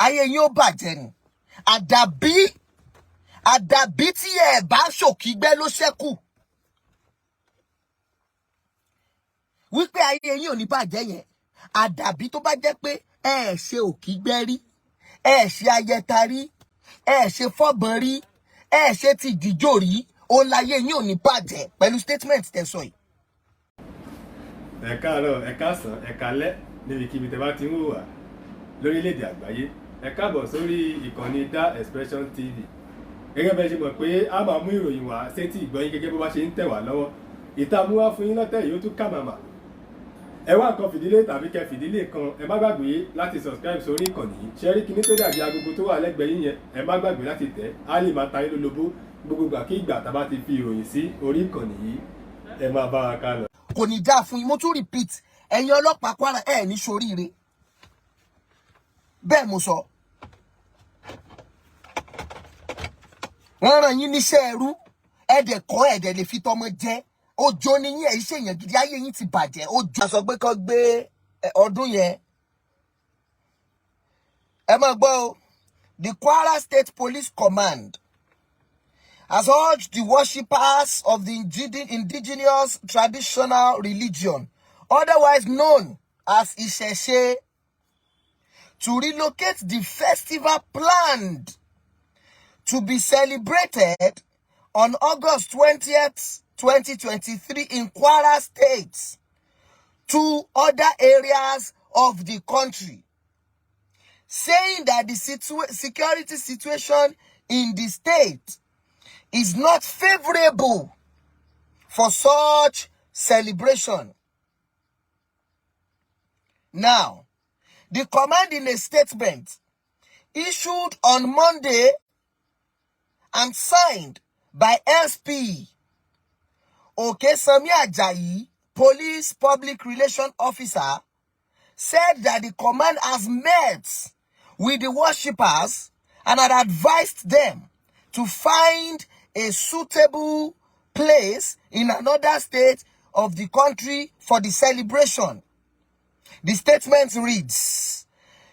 Ayé yín ó bàjẹ́ ni. Àdàbí tí ẹ bá ṣòkígbẹ́ ló ṣẹ́kù. Wípé ayé yín ò ní bàjẹ́ yẹn. Àdàbí tó bá jẹ́ pé ẹ ṣe òkígbẹ́ rí, ẹ ṣe ayẹta rí, ẹ ṣe fọ́bọ̀n rí, ẹ ṣe ti ìdíjò rí, òun láyé yín ò ní bàjẹ́ pẹ̀lú statement tẹ́ sọ yìí. Ẹ káàárọ̀, ẹ káàsán, ẹ káalẹ́ níbikíbi tẹ́ bá ti ń wò wá lórílẹ̀‐èdè àgbáyé. Ẹ káàbọ̀ sórí ìkànnì Da Expression TV. Gẹ́gẹ́ bẹ́ẹ̀ ṣe mọ̀ pé a máa mú ìròyìn wá sétí ìgbọ́yín gẹ́gẹ́ bó bá ṣe ń tẹ̀ wá lọ́wọ́. Ìta mú wá fún yín lọ́tẹ̀ yìí, ó tún kà màmá. Ẹ wá nǹkan fìdílé tàbí kẹ fìdílé kan. Ẹ má gbàgbé láti subscribe sórí ìkànnì yìí. Ṣe rí kinní tó dàbí agogo tó wà lẹ́gbẹ̀ẹ́ yín yẹn? Ẹ má gbàgbé láti tẹ̀ á, lè máa ta yín lólobó gbogbo ìgbà kí ìgbà tá a bá ti fi ìròyìn sí orí ìkànnì yìí. Ẹ máa bá wa ká lọ. Kò ní dáa fún yín. Mo tún repeat, ẹ̀yin ọlọ́pàá Kwara, ẹ̀ ní soríire. Bẹ́ẹ̀ mo sọ. Wọ́n rán yín níṣẹ́ ẹrú, ẹ̀dẹ̀ kọ́, ẹ̀dẹ̀ lè fi tọmọ jẹ́. Ojo ni yín, ẹ̀ ṣe èèyàn gidi, ayé yín ti bàjẹ́. Ojo. A sọ pé kán gbé ọdún yẹn. Ẹ máa gbọ́ o. The Kwara State Police Command has urged the worshippers of the indigenous traditional religion, otherwise known as Ìṣẹ̀ṣe, to relocate the festival planned to be celebrated on August 20th, 2023 in Kwara State to other areas of the country, saying that the security situation in the state is not favorable for such celebration. Now, the command, in a statement issued on Monday and signed by SP Okesami Ajayi, Police Public Relation Officer, said that the command has met with the worshippers and had advised them to find a suitable place in another state of the country for the celebration. The statement reads,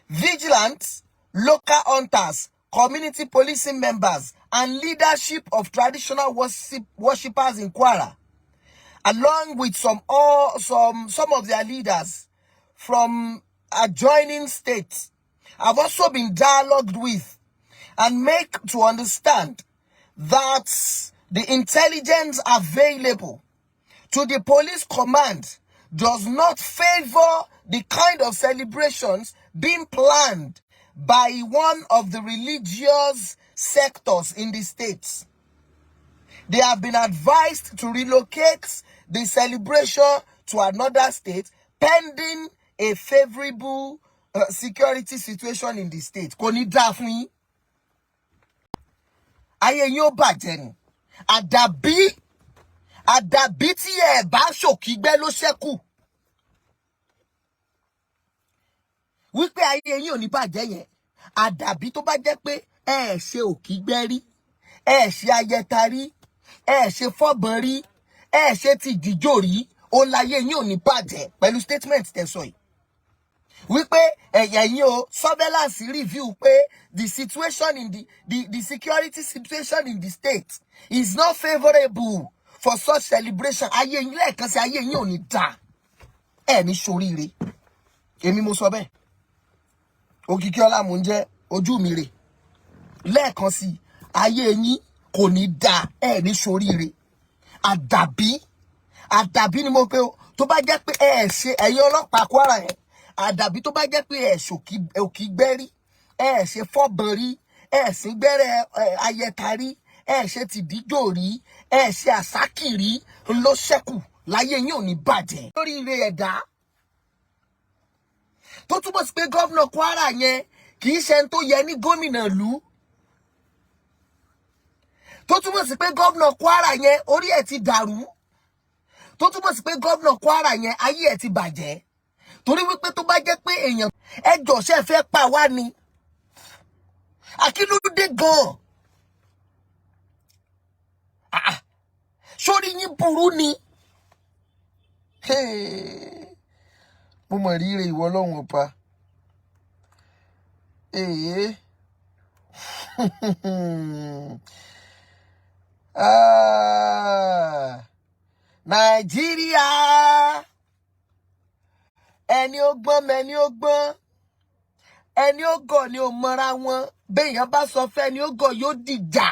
"Vigilant, local hunters, community policing members, and leadership of traditional worshippers in Kwara, along with some all some some of their leaders from adjoining states, have also been dialogued with and make to understand that the intelligence available to the police command does not favor the kind of celebrations being planned by one of the religious sectors in the states. They have been advised to relocate the celebration to another state pending a favorable security situation in the state." Kò ní dáa fún yín. Ayé yín ó bàjẹ́ ni. Àdàbí tí ẹ bá ṣòkígbẹ́ ló ṣẹ́kù. Wípé ayé yín ò ní bàjẹ́ yẹn. Àdàbí tó bá jẹ́ pé ẹ ṣe òkígbẹ́ rí, ẹ ṣe ayẹta rí, ẹ ṣe fọ́bọ̀n rí, ẹ ṣe ti ìdíjò rí, òun láyé yín ò ní bàjẹ́ pẹ̀lú statement tẹ́ sọ yìí. Wípé ẹ̀yẹ̀ yín o, surveillance review pé the situation in the security situation in the state is not favourable for such celebration. Ayé yín, lẹ́ẹ̀kan sí, ayé yín ò ní dáa. Ẹ ní ṣoríire. Èmi mo sọ bẹ́ẹ̀. Òkìkí ọlá mò ń jẹ́, ojú mi rè. Lẹ́ẹ̀kan sí, ayé yín kò ní dáa, ẹ ní ṣoríire. Àdàbí ni mo pé o, tó bá jẹ́ pé ẹ ṣe, ẹ̀yin ọlọ́pàá Kwara yẹn, àdàbí tó bá jẹ́ pé ẹ ṣòkígbẹ́ rí, ẹ ṣe fọ́bọ̀n rí, ẹ sì gbẹ́rẹ́ ayẹta rí, ẹ ṣe tìdíjò rí, ẹ ṣe àsákì rí ló ṣẹ́kù láyé yín ò ní bàjẹ́. Lórí ire ẹ̀dá tó túbọ̀ sí pé gómìnà Kwara yẹn kì í ṣe ẹni tó yẹ ní gómìnà ìlú, tó túmọ̀ sí pé gómìnà Kwara yẹn, orí ẹ̀ ti dàrú, tó túmọ̀ sí pé gómìnà Kwara yẹn, ayé ẹ̀ ti bàjẹ́, torí wípé tó bá jẹ́ pé èèyàn ẹjọ́ ṣe fẹ́ pa wá ni, àkílódé gan-an? Ah, sórí yín burú ni. Hey, mo mọ̀ ríire ìwọ Ọlọ́run ọba. Èé. Ah, Nàìjíríà, ẹni ó gbọ́n mẹni ó gbọ́n, ẹni ó gọ̀ ni ò mọra wọn. Béèyàn bá sọ fẹ́ ẹni ó gọ̀, yóò dìjà.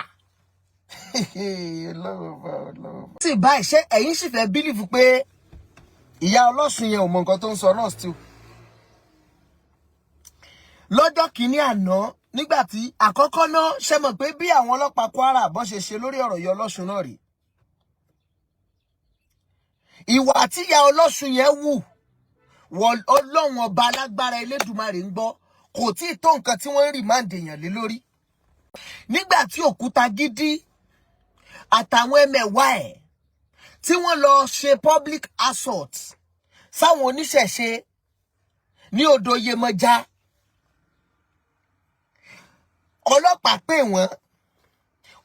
Ọlọ́run bá, Ọlọ́run bá. Sì báyìí, ṣé ẹ̀yin sì fẹ́ believe pé ìyá ọlọ́sùn yẹn ò mọ nǹkan tó ń sọ náà still? Lọ́jọ́ kìíní àná, nígbà tí àkọ́kọ́ náà, ṣe mọ̀ pé bí àwọn ọlọ́pàá Kwara bọ́n ṣe ṣe lórí ọ̀rọ̀ ìyá ọlọ́sùn náà rí, ìwà tí ìyá ọlọ́sùn yẹn wù wọ, Ọlọ́run ọba alágbára Elédùmarè ń gbọ́, kò tí ì tó nǹkan tí wọ́n ń remand èèyàn lé lórí. Nígbà tí òkúta gidi àtàwọn ẹmẹ̀wà ẹ̀ tí wọ́n lọ ṣe public assault sáwọn oníṣẹ̀ṣe ní odò Yemọja, ọlọ́pàá pè wọ́n,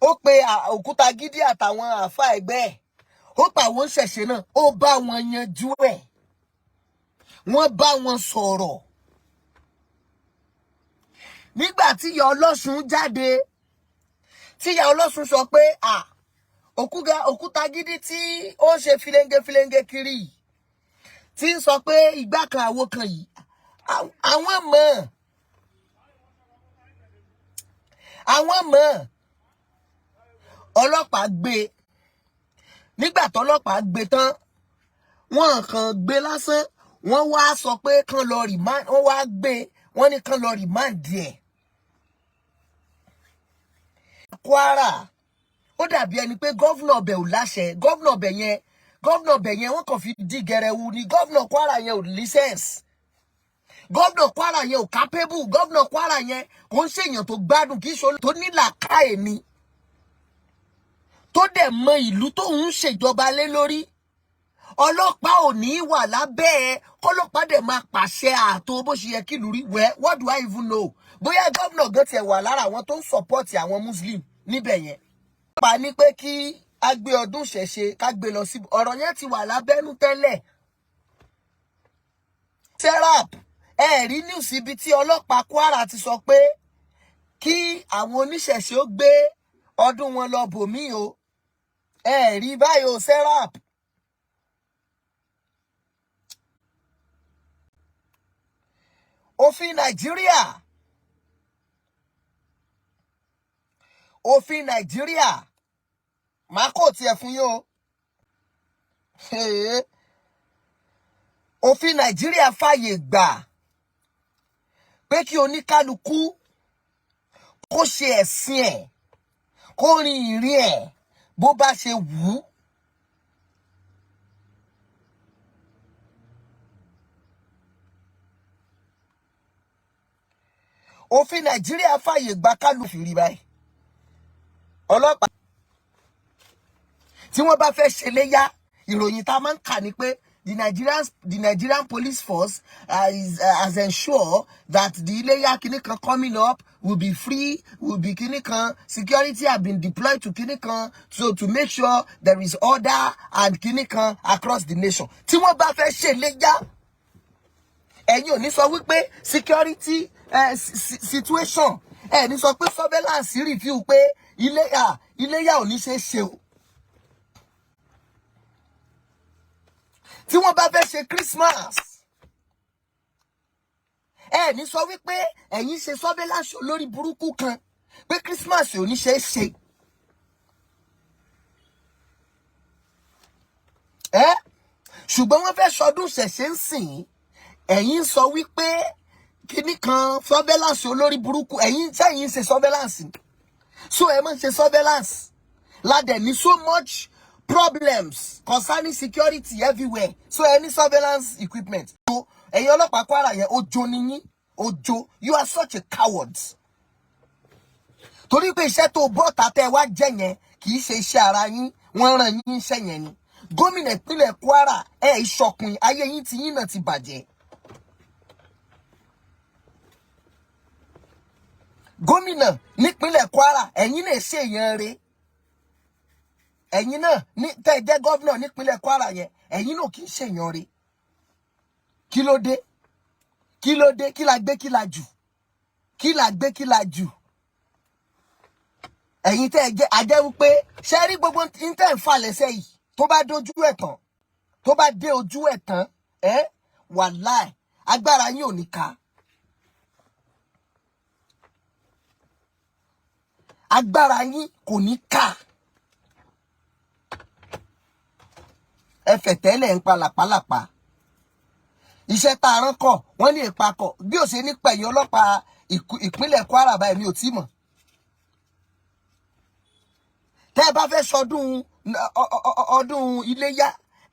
ó pe òkúta gidi àtàwọn àáfàá ẹgbẹ́ ẹ̀, ó pa àwọn oníṣẹ̀ṣe náà, ó bá wọn yanjú ẹ̀, wọ́n bá wọn sọ̀rọ̀. Nígbà tí ìyá ọlọ́sùn jáde, tí ìyá ọlọ́sùn sọ pé à òkúta gidi tí ó ń ṣe filenge filenge kiri yìí, tí ń sọ pé ìgbà kan àwo kan yìí, àwọn mọ̀ ọlọ́pàá gbé. Nígbà tọ́lọ́pàá gbé tán, wọ́n kàn gbé lásán, wọ́n wá sọ pé kán lọ remand. Wọ́n wá gbé, wọ́n ní kán lọ remand ẹ̀. Kwara, ó dàbí ẹni pé governor ọbẹ̀ ò láṣẹ. Governor ọbẹ̀ yẹn, wọ́n kàn fi dí gẹrẹwu ni. Governor Kwara yẹn ò licence, governor Kwara yẹn ò capable, governor Kwara yẹn kò ń ṣèyàn tó gbádùn, kì í ṣe tó ní làákàyè ni, tó dẹ̀ mọ ìlú tó ń ṣèjọba lé lórí. Ọlọ́pàá ò ní wà lábẹ́ ẹ, kọ́lọ́pàá dẹ̀ máa pàṣẹ ààtò bó ṣe yẹ kí ìlú rí. Wẹ́, what do I even know? Bóyá gómìnà gan tiẹ̀ wà lára àwọn tó ń support àwọn Muslim níbẹ̀ yẹn. Pa ní pé kí a gbé ọdún ṣẹ̀ṣe, ká gbé lọ sí, ọ̀rọ̀ yẹn ti wà lábẹ́nú tẹ́lẹ̀. Serap, ẹ rí news ibi tí ọlọ́pàá Kwara ti sọ pé kí àwọn oníṣẹ̀ṣe ó gbé ọdún wọn lọ bòmíì o? Ẹ rí báyìí o, Serap. Òfin Nàìjíríà, òfin Nàìjíríà, màá kò tiẹ̀ fún yín o. Òfin Nàìjíríà fàyè gbà pé kí oníkálukú kó ṣe ẹ̀sìn ẹ̀, kó rin ìrìn ẹ̀ bó bá ṣe wù ú. Òfin Nàìjíríà fàyè gbà kálukú rí báyìí. Ọlọ́pàá tí wọ́n bá fẹ́ ṣe léyà, ìròyìn tá a máa ń kà ní pé the Nigerian Police Force has ensured that the Iléyá kinní kan coming up will be free, will be kinní kan, security have been deployed to kinní kan, so to make sure there is order and kinní kan across the nation. Tí wọ́n bá fẹ́ ṣe léyà, ẹ̀yin ò ní sọ wípé security situation, ẹ̀ ní sọ pé surveillance review pé Iléyá ò ní ṣe é ṣe o. Tí wọ́n bá fẹ́ ṣe Christmas, ẹ ní sọ wípé ẹ̀yin ṣe surveillance olórí burúkú kan pé Christmas ò ní ṣe é ṣe. Ẹ ṣùgbọ́n wọ́n fẹ́ ṣọdún ṣẹ̀ṣẹ̀ ń sìn, ẹ̀yin sọ wípé kíní kan surveillance olórí burúkú. Ẹ̀yin sẹ́yìn ṣe surveillance, so ẹ máa ń ṣe surveillance ládẹ̀ ní so much problems concerning security everywhere, so any surveillance equipment. So ẹ̀yin ọlọ́pàá Kwara yẹn, ojo ni yín, ojo. You are such a coward. Torí pé iṣẹ́ tó bọ́ta tẹ́ wá jẹ́ yẹn kì í ṣe iṣẹ́ ara yín, wọ́n rán yín iṣẹ́ yẹn ni. Gómìnà ìpínlẹ̀ Kwara, ẹ̀ ìṣọ̀kùn ayé yín ti yín náà ti bàjẹ́. Gómìnà nípínlẹ̀ Kwara, ẹ̀yin náà ṣe èèyàn rẹ̀, ẹ̀yin náà ní tẹ́ ẹ jẹ́ gómìnà nípínlẹ̀ Kwara yẹn, ẹ̀yin náà kì í ṣèyàn rẹ̀. Kí ló dé? Kí ló dé? Kí la gbé? Kí la jù? Kí la gbé, kí la jù? Ẹ̀yin tẹ́ ẹ jẹ́ ajẹ́ wípé ṣe rí gbogbo ní tẹ́ ń fà lẹ́sẹ̀ yìí, tó bá dójú ẹ̀ tán, tó bá dé ojú ẹ̀ tán, ẹ́ wàláì, agbára yín ò ní ká. Agbára yín kò ní ká. Ẹ fẹ̀tẹ́lẹ̀ ń pa làpálàpá. Iṣẹ́ tá a rán kọ̀ wọ́n ní ìpakọ̀ bí ó ṣe ní pẹ̀yìn ọlọ́pàá ìpínlẹ̀ Kwara báyìí, mi ò tí mọ̀. Tẹ́ ẹ bá fẹ́ sọdún ọdún iléyá,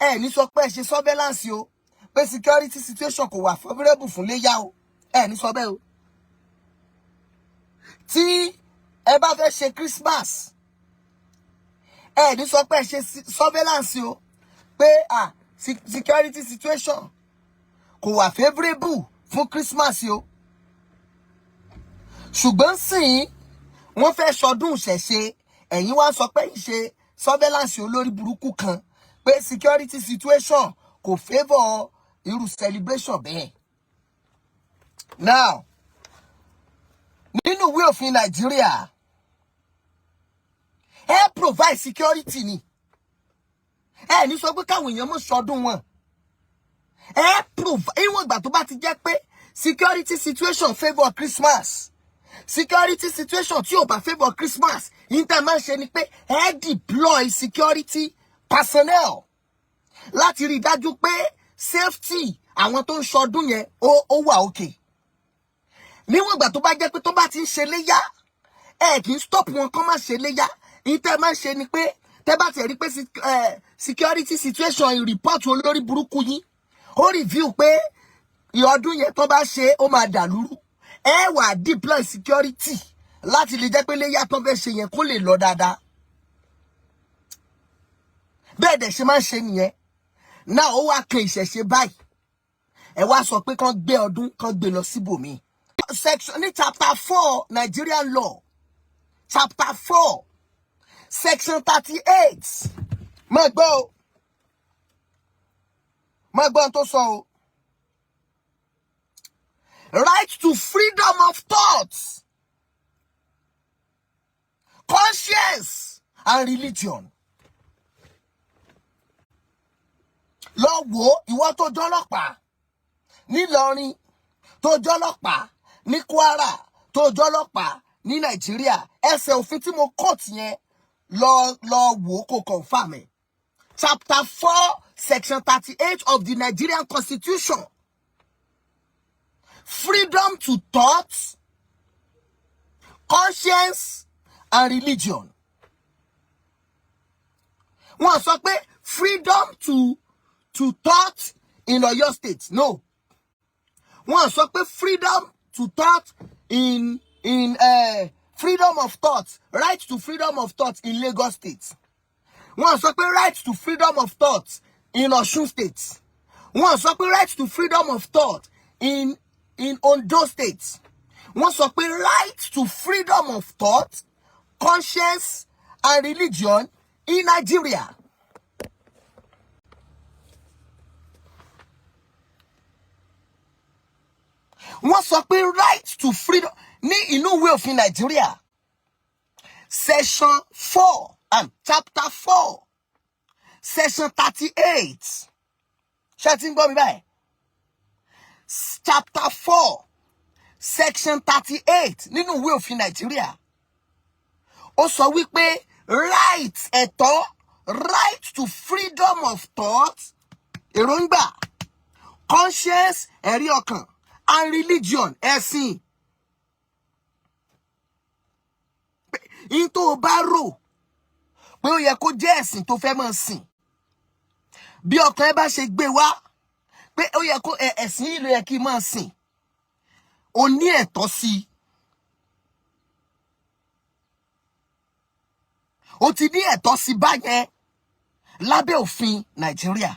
ẹ ní sọ pé ẹ ṣe surveillance o, pé security situation kò wà favourable fún iléyá o. Ẹ ní sọ bẹ́ẹ̀ o. Tí ẹ bá fẹ́ ṣe Christmas, ẹ ní sọ pé ẹ ṣe surveillance o, pé security situation kò wà favourable fún Christmas o. Ṣùgbọ́n sìn wọ́n fẹ́ sọdún ìṣẹ̀ṣe, ẹ̀yin wá sọ pé ìṣe surveillance olórí burúkú kan, pé security situation kò favour irú celebration bẹ́ẹ̀. Now, nínú ìwé òfin Nàìjíríà, ẹ provide security ni. Ẹ ní sọ pé káwọn èèyàn mọ̀ sọdún wọn. Ẹ provide, ìwọ̀n ìgbà tó bá ti jẹ́ pé security situation favour Christmas, security situation tí ò bá favour Christmas, yín tẹ́ máa ń ṣe ni pé ẹ deploy security personnel láti rí i dájú pé safety àwọn tó ń ṣọdún yẹn ó wà okay. Níwọ̀n ìgbà tó bá jẹ́ pé tó bá ti ń ṣe léyá, ẹ kì í stop wọn kán má ṣe léyá. Yín tẹ́ máa ń ṣe ni pé tẹ́ bá ti rí pé security situation report olórí burúkú yín ó review pé ọdún yẹn tó bá ṣe ó máa dàlúrú, ẹ wà deploy security láti lè jẹ́ pé léyà tó fẹ́ ṣe yẹn kó lè lọ dáadáa. Bẹ́ẹ̀ dẹ̀ ṣe máa ń ṣe nìyẹn náà. Ó wá kan ìṣẹ̀ṣe báyìí, ẹ wá sọ pé kán gbé ọdún, kán gbé lọ síbòmíì. Section ní chapter 4, Nigerian law, chapter 4, section 38. Máa gbọ́ o, máa gbọ́ ohun tó sọ o. Right to freedom of thought, conscience and religion. Lọ wo ìwọ tó jọlọ́pàá nílọrin, tó jọlọ́pàá ní Kwara, tó jọlọ́pàá ní Nàìjíríà, ẹsẹ̀ òfin tí mo quote yẹn, lọ wò ó kó confirm ẹ̀. Chapter 4, section 38 of the Nigerian Constitution. Freedom to thought, conscience and religion. Wọ́n sọ pé freedom to thought in Oyo State. No. Wọ́n sọ pé freedom to thought in freedom of thought, right to freedom of thought in Lagos State. Wọ́n sọ pé right to freedom of thought in Osun State. Wọ́n sọ pé right to freedom of thought in Ondo State. Wọ́n sọ pé right to freedom of thought, conscience and religion in Nigeria. Wọ́n sọ pé right to freedom ní inú ìwé òfin Nàìjíríà, section 4 and chapter 4, section 38. Ṣé ẹ ti ń gbọ́ mi báyìí? Chapter 4, section 38 nínú ìwé òfin Nàìjíríà, ó sọ wípé right, ẹ̀tọ́, right to freedom of thought, èròǹgbà, conscience, ẹ̀rí ọkàn, and religion, ẹ̀sìn. Yín tó o bá rò pé ó yẹ kó jẹ́ ẹ̀sìn tó fẹ́ máa sìn, bí ọkàn ẹ bá ṣe gbé wá pé ó yẹ kó ẹ̀sìn yìí ló yẹ kí n máa sìn, o ní ẹ̀tọ́ sí i. O ti ní ẹ̀tọ́ sí báyẹn lábẹ́ òfin Nàìjíríà.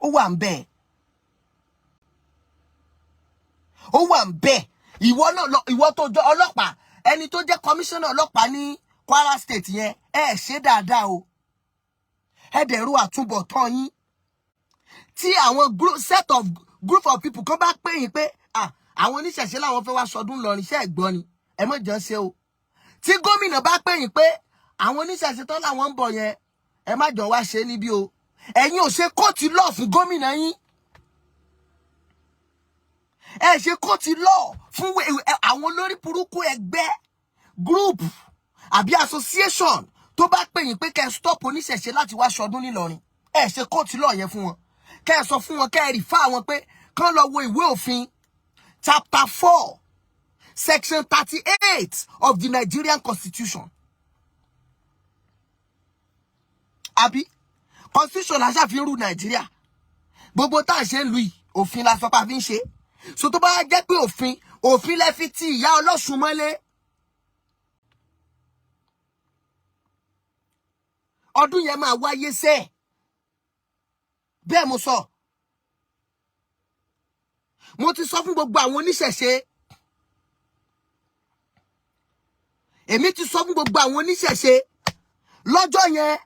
Ó wà ń bẹ́ẹ̀. Ó wà ń bẹ́ẹ̀. Ìwọ náà lọ, ìwọ tó jọ ọlọ́pàá, ẹni tó jẹ́ kọmíṣánná ọlọ́pàá ní Kwara State yẹn, ẹ ṣe dáadáa o. Ẹ dẹ̀rù àtúbọ̀tán yín. Tí àwọn set of group of people kan bá pè yín pé, ah, àwọn oníṣẹ̀ṣe làwọn fẹ́ wá sọdún lọrin, iṣẹ́ ẹ̀gbọ́n ni, ẹ mọ̀ jẹ́ ṣe o. Tí gómìnà bá pè yín pé àwọn oníṣẹ̀ṣe tán làwọn ń bọ̀ yẹn, ẹ má jọ wá ṣe níbí o, ẹ̀yin ò ṣe quote law fún gómìnà yín? Ẹ ṣe quote law fún àwọn olórí burúkú ẹgbẹ́, group àbí association tó bá pè yín pé kẹ́ ẹ stop oníṣẹ̀ṣe láti wá ṣọdún nílọrin? Ẹ ṣe quote law yẹn fún wọn, kẹ́ ẹ sọ fún wọn, kẹ́ ẹ refer wọn pé kán lọ wo ìwé òfin chapter 4, section 38 of the Nigerian Constitution? Àbí constitution la ṣàfihàn rú Nàìjíríà? Gbogbo tá à ń ṣe ń lu yìí, òfin la sọ pé a fi ń ṣe. So tó bá jẹ́ pé òfin lẹ fi ti ìyá Ọlọ́ṣun mọ́lé, ọdún yẹn máa wáyé sẹ́ẹ̀. Bẹ́ẹ̀ mo sọ, mo ti sọ fún gbogbo àwọn oníṣẹ̀ṣe, èmi ti sọ fún gbogbo àwọn oníṣẹ̀ṣe, lọ́jọ́ yẹn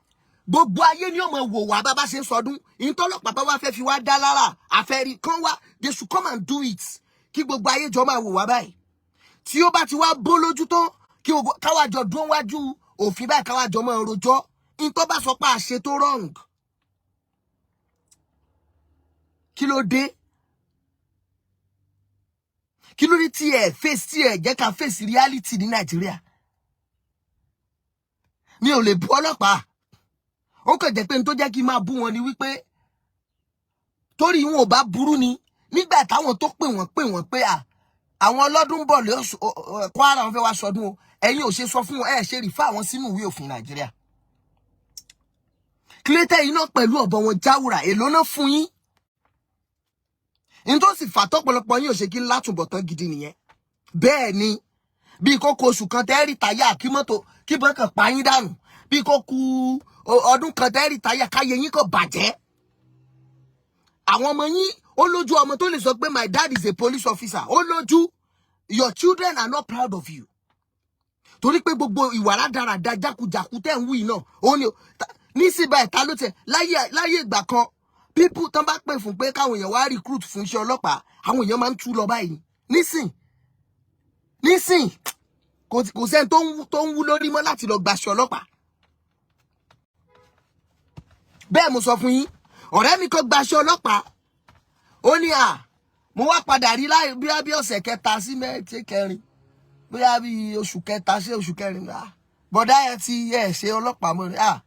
gbogbo ayé ni ó mọ̀ wò wá bá bá ṣe ń sọdún. Ìtọ́lọ́pàá bá wá fẹ́ fi wá dá lára àfẹ́rí kan wá, they should come and do it, kí gbogbo ayé jọ máa wò wá báyìí. Tí ó bá ti wá bó lójú tán, kí gbogbo káwá jọ dún wájú òfin báyìí, káwá jọ máa rojọ́ ìtọ́ bá sọ pé àṣẹ tó wrong. Kí ló dé? Kí ló dé tí ẹ face, tí ẹ jẹ́ ká face reality ní Nàìjíríà? Mi ò lè bú ọlọ́pàá. Ó kàn jẹ́ pé n tó jẹ́ kí n máa bú wọn ni wípé torí wọn ò bá burú ni nígbà táwọn tó pè wọ́n pé à àwọn ọlọ́dún ń bọ̀ lọ́sùn Kwara, wọn fẹ́ wá sọdún o, ẹ̀yin ò ṣe sọ fún wọn, ẹ̀ ṣe refer àwọn sínú ìwé òfin Nàìjíríà? Kílẹ̀tẹ̀ yìí náà pẹ̀lú ọ̀bọ wọn jáwùrà, èló náà fún yín? N tó sì fà tọ́pọ̀lọpọ̀ yín ò ṣe kí n látúbọ̀tán gidi nìyẹn. Bẹ́ẹ̀ ni, bí kò kó oṣù kan tẹ́ retire, kí mọ́tò kí bọ́n kàn pa yín dànù, bí kò ku ọdún kan tẹ́ retire, káyé yín kò bàjẹ́. Àwọn ọmọ yín, ó lójú ọmọ tó lè sọ pé, "My dad is a police officer." Ó lójú. Your children are not proud of you, torí pé gbogbo ìwà rádaràda, jákujàku tẹ́ ń wí náà, ó ní nísìnyí ta ló tẹ láyé ìgbà kan, people tán bá pè fún pé káwọn èèyàn wá recruit fún iṣẹ́ ọlọ́pàá, àwọn èèyàn máa ń tú lọ báyìí. Nísìn kò sẹ́ni tó ń wú lórí mọ́ láti lọ gbaṣẹ́ ọlọ́pàá. Bẹ́ẹ̀ mo sọ fún yín. Ọ̀rẹ́ mi kan gbaṣẹ́ ọlọ́pàá, ó ní à mo wá padà rí láì bí ọ̀sẹ̀ kẹta sí mẹ́tẹ́ kẹrin, bóyá bí oṣù kẹta sí oṣù kẹrin, à bọ̀dá ẹ ti ẹ ṣe ọlọ́pàá mọ́ ni, à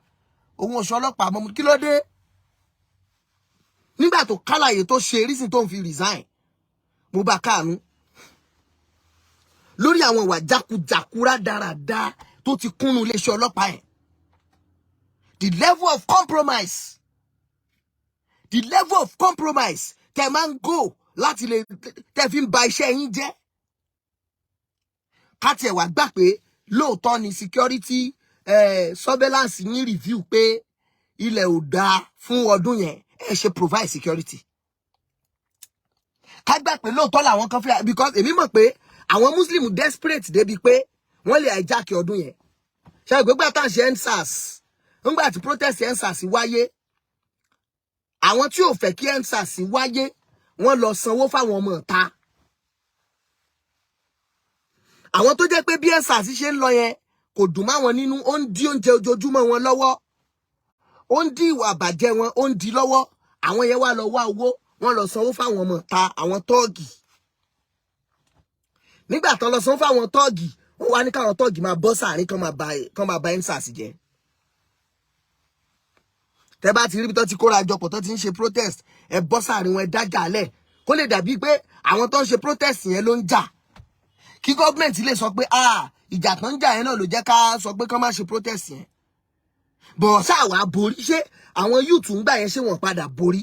òun ò ṣe ọlọ́pàá mọ́. Kí ló dé? Nígbà tó kálàyé tó ṣe reason tó ń fi resign, mo bá káànú lórí àwọn ìwà jákujàku rádaràda tó ti kúnnú iléeṣẹ́ ọlọ́pàá yẹn. The level of compromise, the level of compromise tẹ máa ń go láti lè tẹ fi ń ba iṣẹ́ yín jẹ́. Ká tiẹ̀ wá gbà pé lóòótọ́ ni security surveillance ní review pé ilẹ̀ ò dáa fún ọdún yẹn, ẹ ṣe provide security. Ká gbà pé lóòótọ́ làwọn kan fẹ́, because èmi mọ̀ pé àwọn Muslim desperate débi pé wọ́n lè hijack ọdún yẹn. Ṣe ìgbégbá tá à ń ṣe EndSARS, ńgbà tí protest EndSARS wáyé, àwọn tí ò fẹ́ kí EndSARS wáyé, wọ́n lọ sanwó fáwọn ọmọ ìta, àwọn tó jẹ́ pé bí EndSARS ṣe ń lọ yẹn kò dùn máwọn nínú, ó ń dí oúnjẹ ojoojúmọ́ wọn lọ́wọ́, ó ń dí ìwà àbàjẹ́ wọn, ó ń dí lọ́wọ́. Àwọn yẹn wá lọ wá owó, wọ́n lọ sanwó fáwọn ọmọ ìta, àwọn tọ́ọ̀gì. Nígbà tán lọ sanwó fáwọn tọ́ọ̀gì, wọ́n wá ní káwọn tọ́ọ̀gì máa bọ́ sáàrin, kán máa ba EndSARS jẹ́. Tẹ́ bá ti rí ibi tó ti kóra jọpọ̀, tó ti ń ṣe protest, ẹ bọ́ sáàrin wọn, ẹ dájà lẹ̀, kó lè dàbí pé àwọn tó ń ṣe protest yẹn ló ń jà, kí gọ́ọ̀mẹ̀ntì lè sọ pé, ah, ìjà tó ń jà yẹn náà ló jẹ́ ká sọ pé kán má ṣe protest yẹn. Bọ̀ ṣáà wá borí. Ṣé àwọn youth ń gbà yẹn, ṣé wọ́n padà borí?